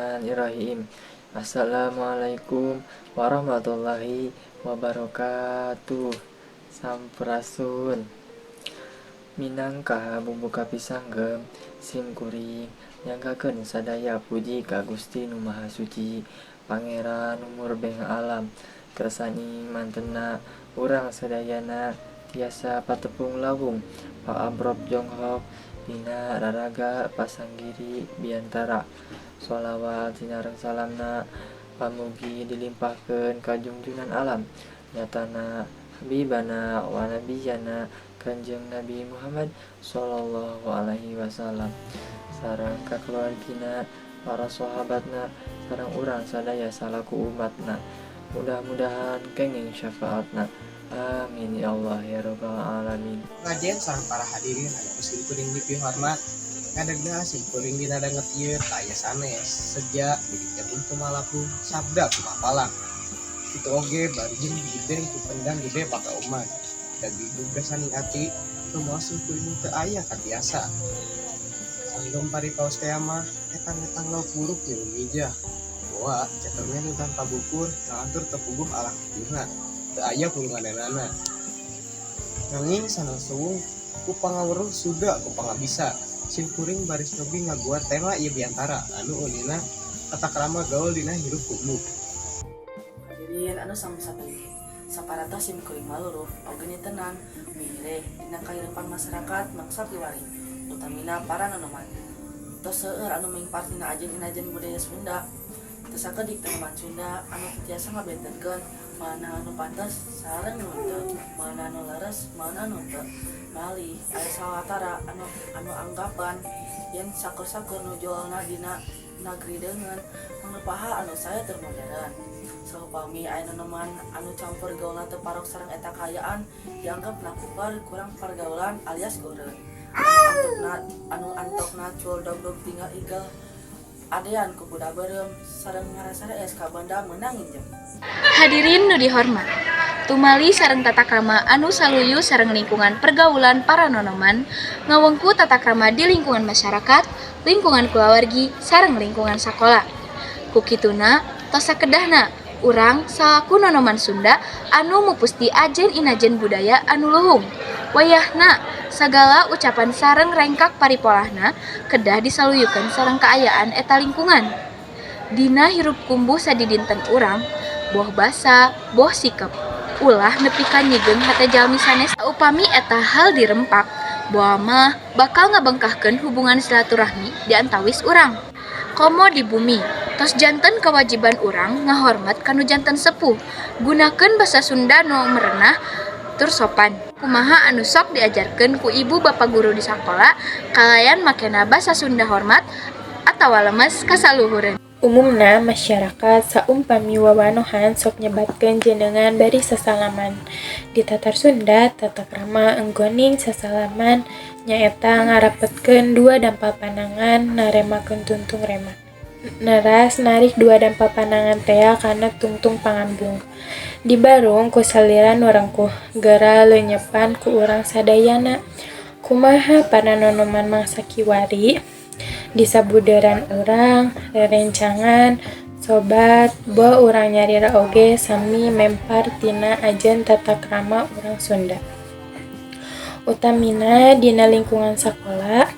Bismillahirrahmanirrahim. Assalamualaikum warahmatullahi wabarakatuh. Sampurasun. Minangka bubuka pisanggem sim kuring nyanggakeun sadaya puji ka Gusti Nu Maha Suci, Pangeran nu murbeng alam. Kersani mantena urang sadayana tiasa patepung lawung paamprop jonghok dina raraga pasanggiri biantara. Sholawat sinareng salamna pamugi dilimpahkeun ka junjunan alam, nyatana habibana wa nabiyana Kanjeng Nabi Muhammad sallallahu alaihi wasallam sareng kakeluargina, para sahabatna, sareng urang sadaya salaku umatna. Mudah-mudahan kenging syafaatna. Amin ya Allah ya rabbal alamin. Ngajen sareng para hadirin anu ku sim kuring dipihormat, ngadegna sim kuring dina danget ieu teu aya sanes seja bibit tumalaku sabda kumapalang kitu oge bari jeung digedeng ku pendang gede pakauman dan diduga saning ati rumaos sim kuring teu aya katiasa. Sanggem paripaos teh mah etang-etang lauk buruk milu mijah boa ceterna nu tanpa bukur ngalantur teu puguh alang tujuhna, teu aya pulunganana. Nanging sanaos suwung ku pangaweruh suda ku pangabisa, sim kuring baris nyobi ngaguar tema ieu biantara anu eunina tata krama gaul dina hirup kumbu. Hadirin anu sami sapalih, saparatos sim kuring maluruh oge nitenan mireh dina kahirupan masyarakat mangsa kiwari, utamina para nonoman. Tos seueur anu mingpar tina ajen-inajen budaya Sunda. Teu sakedik nonoman Sunda anu teu tiasa ngabentenkeun mana anu pantes sareng nu henteu, mana anu leres, mana anu henteu. Malih aya sawatara anu anggapan yen sakur-sakur nu jolna dina nagri deungeun mangrupa hal anu sae tur modern. Saupami aya nonoman anu campur gaulna teu parok sareng eta kaayaan, dianggapna kuper, kurang pergaulan alias geureun. Anu antokna cul dogdog tinggal igel adean ku kuda beureum sareng ngarasarees ka banda meunang nginjem. Hadirin nu dihormat, tumali sareng tata krama anu saluyu sareng lingkungan pergaulan para nonoman, ngawengku tata krama di lingkungan masyarakat, lingkungan kulawargi, sareng lingkungan sakola. Ku kituna, tos sakedahna urang salaku nonoman Sunda anu mupusti ajen inajen budaya anu luhung. Wayahna sagala ucapan sareng rengkak paripolahna kedah disaluyukeun sareng kaayaan eta lingkungan. Dina hirup kumbuh sadidinten urang, boh basa, boh sikep, ulah nepi ka nyigeung hate jalmi sanes. Upami eta hal dirempak, boa mah bakal ngabengkahkeun hubungan silaturahmi di antawis urang. Komo di bumi, tos janten kewajiban urang ngahormat ka nu janten sepuh. Gunakeun basa Sunda nu merenah tur sopan. Kumaha anu sok diajarkeun ku ibu bapa guru di sakola kalayan makena basa Sunda hormat atawa lemes kasaluhureun. Umumna masyarakat saumpami wawanohan sok nyebatkeun jenengan bari sasalaman. Di Tatar Sunda, tata krama enggoning sasalaman nyaeta ngarapetkeun dua dampal panangan naremakeun tungtung rema. Neras narik dua dampal panangan tea kana tungtung pangambung. Dibarung ku salira nu rengkuh, gera leunyepan ku urang sadayana. Kumaha para nonoman mangsa kiwari? Di sabudeureun urang, rerencangan, sobat, boh urang nyalira oge sami mempar tina ajen tata krama urang Sunda. Utamina dina lingkungan sakola,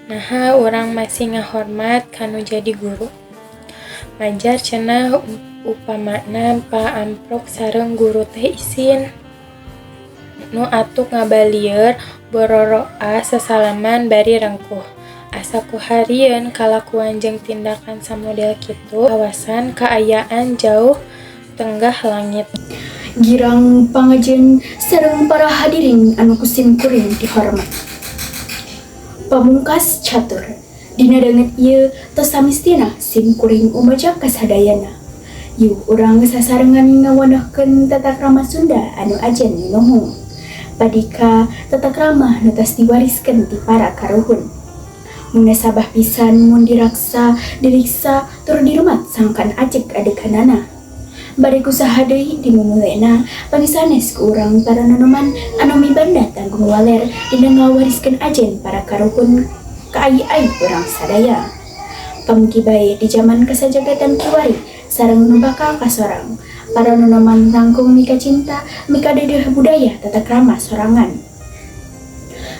naha urang masih ngahormat ka nu jadi guru. Majar cenah upamana paamprok sareng guru teh isin. Nu atuk ngabalieur bororoa sasalaman bari rengkuh. Asa kuharieun kalakuan jeung tindakan samodel kitu kawasan kaayaan jauh tenggah langit. Girang pangajen sareng para hadirin anu ku sim kuring dihormat. Pamungkas catur, dina danget ieu tos samistina sim kuring umajak kasadayana. Yuk urang sasarengan ngawanahkeun tata krama Sunda anu ajen luhung. Padika tata krama nu tos diwariskeun ti para karuhun. Munasabah pisan mun diraksa, diriksa, tur dirumat sangkan ajeg adeganana. Bade kusaha deui dimumulena pangsanes ku urang para nonoman anu mibanda tanggung waler dina ngawariskeun ajen para karuhun ka ai-ai urang sadaya. Pamugi bae di jaman kasajagatan kiwari sareng nu bakal kasorang. Para nonoman langkung mika cinta, mika dedeh budaya tata krama sorangan.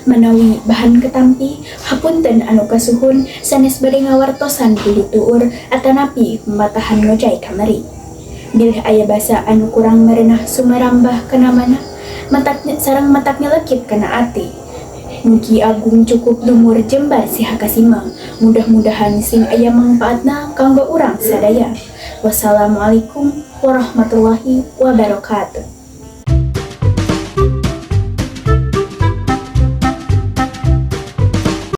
Manawi bahan ketampi, hapunten anu kasuhun, sanes bade ngawartosan bilih tuur atanapi matahan ngojay kamari. Bilih aya basa anu kurang merenah sumarambah kana manah, matak sareng matak nyelekit kana ati. Mugi agung cukup lumur jembar siha kasima. Mudah-mudahan sing aya mangpaatna kanggo urang sadaya. Wassalamualaikum warahmatullahi wabarakatuh.